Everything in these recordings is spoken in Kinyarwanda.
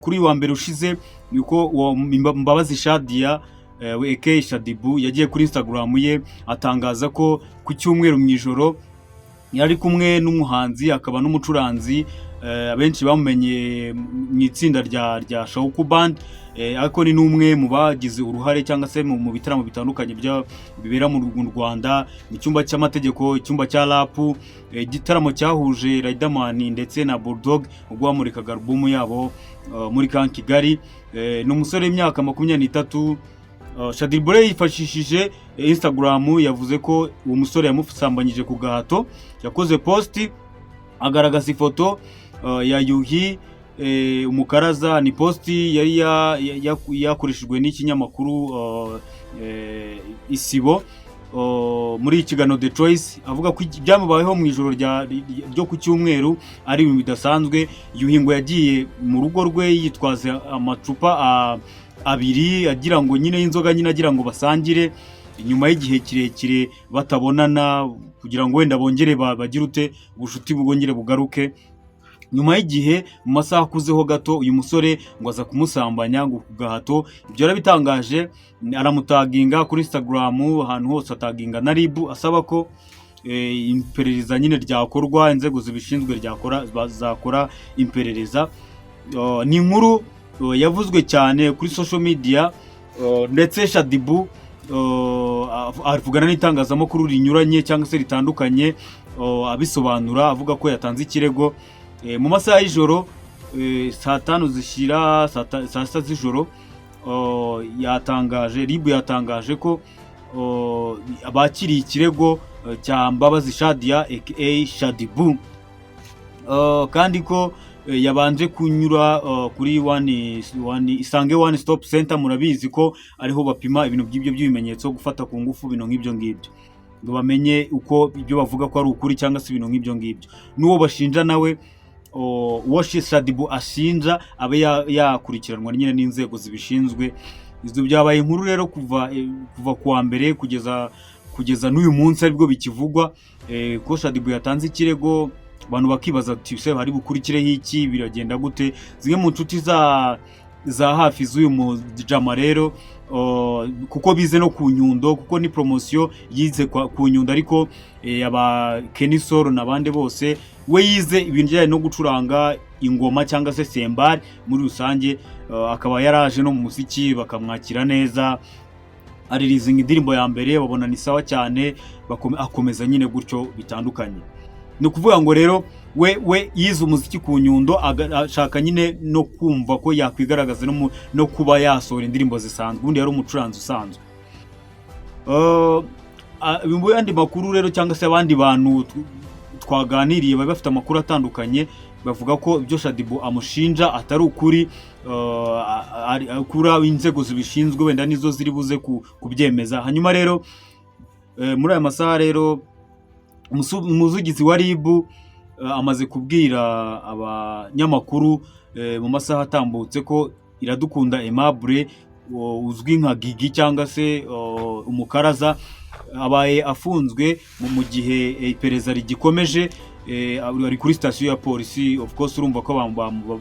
Kuri uyu wa mbere ushize niko uwo Mbabazi Shadia aka Shaddyboo yagiye kuri Instagram ye atangaza ko ku cyumweru mu ijoro yari kumwe n'umuhanzi akaba n'umucuranzi, abenshi bamumenye mu itsinda rya Shauku Band, ariko ni n'umwe mu bagize uruhare cyangwa se mu bitaramo bitandukanye bibera mu Rwanda, mu cyumba cy'amategeko, icyumba cya rap, igitaramo cyahuje Riderman ndetse na Bulldog ubwo bamurikaga alubumu yabo muri Camp Kigali. Ni umusore w'imyaka 23. Shaddyboo yifashishije Instagram yavuze ko uwo musore yamusambanyije ku gahato. Yakoze post agaragaza ifoto ya Yuhi Umukaraza. Ni post yari yakoreshejwe n'ikinyamakuru Isibo muri iki kiganiro The Choice, avuga ko ibyamubayeho mu ijoro ryo ku cyumweru ari ibintu bidasanzwe. Yuhi ngo yagiye mu rugo rwe yitwaza amacupa abiri agira ngo nyine y'inzoga nyine, agira ngo basangire nyuma y'igihe kirekire batabonana, kugira ngo wenda bongere bagire ute ubucuti bwongere bugaruke. Nyuma y'igihe, mu masaha akuzeho gato, uyu musore ngo aza kumusambanya ngo ku gahato. Ibyo yarabitangaje, aramutaginga kuri Instagram, ahantu hose, ataginga na RIB, asaba ko iperereza nyine ryakorwa, inzego zibishinzwe zakora iperereza. Ni inkuru yavuzwe cyane kuri social media, ndetse Shaddyboo avugana n'itangazamakuru rinyuranye cyangwa se ritandukanye, abisobanura, avuga ko yatanze ikirego. Mu masaha y'ijoro, saa 5 zishyira saa 6 z'ijoro, yatangaje, RIB yatangaje ko bakiriye ikirego cya Mbabazi Shadia aka Shaddyboo, kandi ko yabanje kunyura kuri one Isange One Stop Center. Murabizi ko ariho bapima ibintu by'ibyo by'ibimenyetso, gufata ku ngufu, ibintu nk'ibyo ngibyo, ngo bamenye uko ibyo bavuga ko ari ukuri cyangwa se ibintu nk'ibyo ngibyo, n'uwo bashinja nawe, uwo Shaddyboo ashinja abe yakurikiranwa nyine n'inzego zibishinzwe. Ibyo byabaye inkuru rero kuva ku wa mbere kugeza n'uyu munsi aribwo bikivugwa, ko Shaddyboo yatanze ikirego. Abantu bakibaza ati: "Se hari bukurikireho iki? Biragenda gute?" Zimwe mu nshuti za hafi z'uyu mujama rero, kuko bize no ku Nyundo, kuko ni promotion yize ku Nyundo, ariko aba Kenny Sol n'abandi bose, we yize ibintu bijyanye no gucuranga ingoma cyangwa se sembari muri rusange, akaba yaraje no mu muziki bakamwakira neza, aririzinga indirimbo ya mbere babona ni sawa cyane, akomeza nyine gutyo bitandukanye. Ni ukuvuga ngo rero we yize umuziki ku Nyundo, ashaka nyine no kumva ko yakwigaragaza no kuba yasohora indirimbo zisanzwe. Ubundi yari umucuranzi usanzwe. Mu yandi makuru rero cyangwa se abandi bantu twaganiriye bari bafite amakuru atandukanye, bavuga ko ibyo Shaddyboo amushinja atari ukuri, kuri inzego zibishinzwe wenda nizo ziri buze kubyemeza. Hanyuma rero muri aya masaha rero umuvugizi wa RIB amaze kubwira abanyamakuru mu masaha atambutse ko Iradukunda Aimable uzwi nka Gigi cyangwa se Umukaraza abaye afunzwe mu gihe iperereza rigikomeje. Ari kuri sitasiyo ya polisi. Of course urumva ko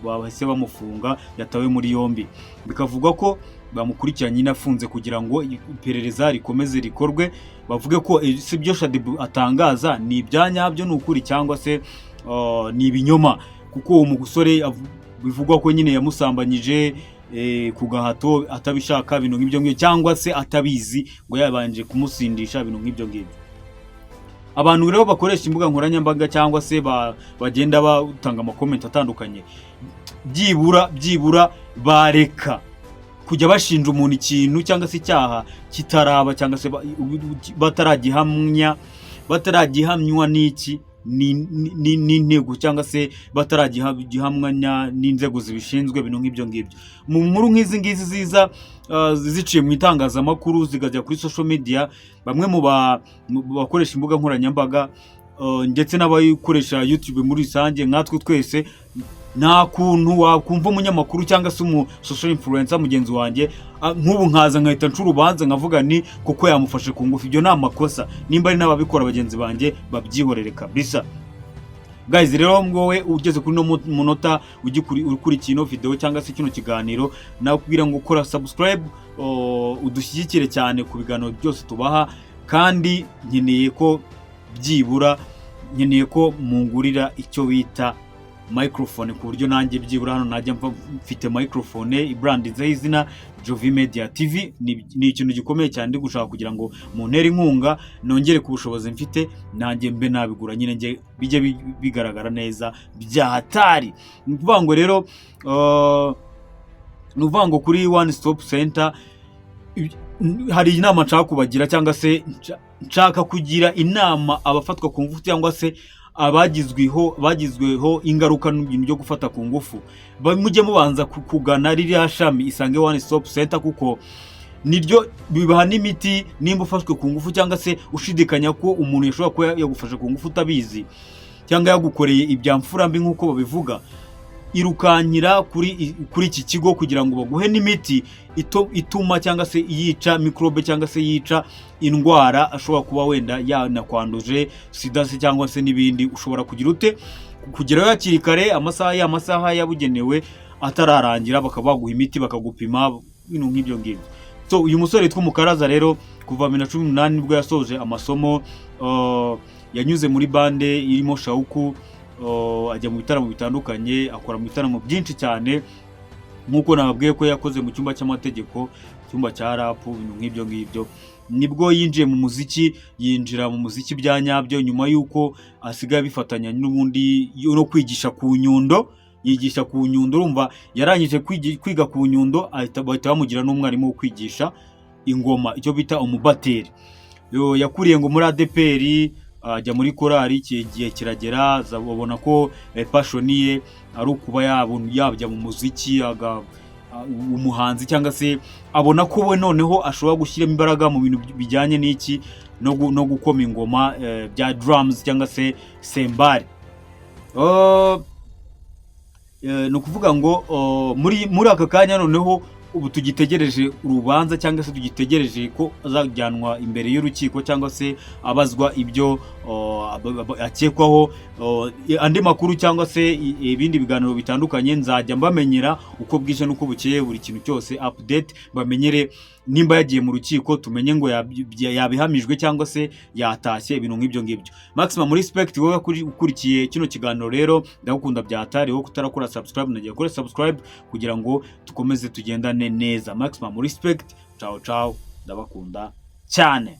bahise bamufunga, yatawe muri yombi, bikavugwa ko bamukurikiranye nyine afunze kugira ngo iperereza rikomeze rikorwe, bavuge ko si ibyo Shaddyboo atangaza ni ibya nyabyo, ni ukuri cyangwa se ni ibinyoma, kuko uwo musore bivugwa ko nyine yamusambanyije ku gahato atabishaka, ibintu nk'ibyo ngibyo, cyangwa se atabizi, ngo yabanje kumusindisha, ibintu nk'ibyo ngibyo. Abantu rero bakoresha imbuga nkoranyambaga cyangwa se bagenda batanga amakomenti atandukanye, byibura bareka kujya bashinja umuntu ikintu cyangwa se icyaha kitaraba cyangwa se bataragihamywa n'iki n'intego cyangwa se bataragihamwa n'inzego zibishinzwe, ibintu nk'ibyo ngibyo. Mu nkuru nk'izi ngizi ziza ziciye mu itangazamakuru zikajya kuri social media, bamwe mu bakoresha imbuga nkoranyambaga ndetse n'abayikoresha YouTube muri rusange nkatwe twese, nta kuntu wakumva umunyamakuru cyangwa se umu social influencer mugenzi wanjye, nk'ubu nkaza nkahita nca urubanza nkavuga ni kuko yamufashe ku ngufu. Ibyo ni amakosa. Nimba ari n'ababikora bagenzi banjye, babyihorere kabisa. Guys, rero wowe ugeze kuri no munota ukurikiye ino video cyangwa se kino kiganiro, nakubwira ngo ukora subscribe, udushyigikire cyane ku biganiro byose tubaha. Kandi nkeneye ko byibura, nkeneye ko mungurira icyo bita microphone, ku buryo nanjye byibura hano najya mfite microphone ibranditseho izina Jovi Media TV. Ni ikintu gikomeye cyane ndi gushaka kugira ngo muntere inkunga, nongere ku bushobozi mfite, nanjye mbe nabigura nyine, njye bijye bigaragara neza bya hatari. Ni ukuvuga ngo rero, ni ukuvuga ngo kuri One Stop Center hari inama nshaka kubagira, cyangwa se nshaka kugira inama abafatwa ku ngufu cyangwa se bagizweho ingaruka n'ibintu byo gufata ku ngufu. Mujye mubanza kugana ririya shami Isange One Stop Center, kuko niryo bibaha n'imiti. Nimba ufashwe ku ngufu cyangwa se ushidikanya ko umuntu yashobora kuba yagufashe ku ngufu utabizi, cyangwa yagukoreye ibya mfura mbi nk'uko babivuga, irukankira kuri iki kigo kugira ngo baguhe n'imiti ituma cyangwa se yica mikorobe cyangwa se yica indwara ashobora kuba wenda yanakwanduje sida se cyangwa se n'ibindi. Ushobora kugira ute? Kugerayo hakiri kare, amasaha y'amasaha yabugenewe atararangira, bakaba baguha imiti, bakagupima, ibintu nk'ibyo ngibyo. So uyu musore witwa Umukaraza rero, kuva 2018 nibwo yasoje amasomo, yanyuze muri band irimo Shauku, ajya mu bitaramo bitandukanye, akora mu bitaramo byinshi cyane, nk'uko nababwiye ko yakoze mu cyumba cy'amategeko, icyumba cya rap, ibintu nk'ibyo ngibyo. Nibwo yinjiye mu muziki, yinjira mu muziki bya nyabyo nyuma y'uko asigaye abifatanya n'ubundi no kwigisha ku Nyundo. Yigisha ku Nyundo, urumva yarangije kwiga ku Nyundo, bahita bamugira n'umwarimu wo kwigisha ingoma, icyo bita umubateri. Yakuriye ngo muri ADEPR, ajya muri korali. Iki gihe kiragera aza babona ko passion ye ari ukuba yajya mu muziki, umuhanzi, cyangwa se abona ko we noneho ashobora gushyiramo imbaraga mu bintu bijyanye n'iki, no gukoma ingoma, bya drums cyangwa se cymbal. Ni ukuvuga ngo muri aka kanya noneho ubu tugitegereje urubanza, cyangwa se tugitegereje ko azajyanwa imbere y'urukiko, cyangwa se abazwa ibyo akekwaho. Andi makuru cyangwa se ibindi biganiro bitandukanye nzajya mbamenyera uko bwije n'uko bukeye, buri kintu cyose update bamenyere. Nimba yagiye mu rukiko, tumenye ngo yabihamijwe cyangwa se yatashye, ibintu nk'ibyo ngibyo. Maximum respect wowe ukurikiye kino kiganiro rero, ndagukunda bya hatari. Wowe utarakora subscribe, nagiye kuri subscribe kugira ngo dukomeze tugendane neza. Maximum respect, ciao ciao, ndabakunda cyane.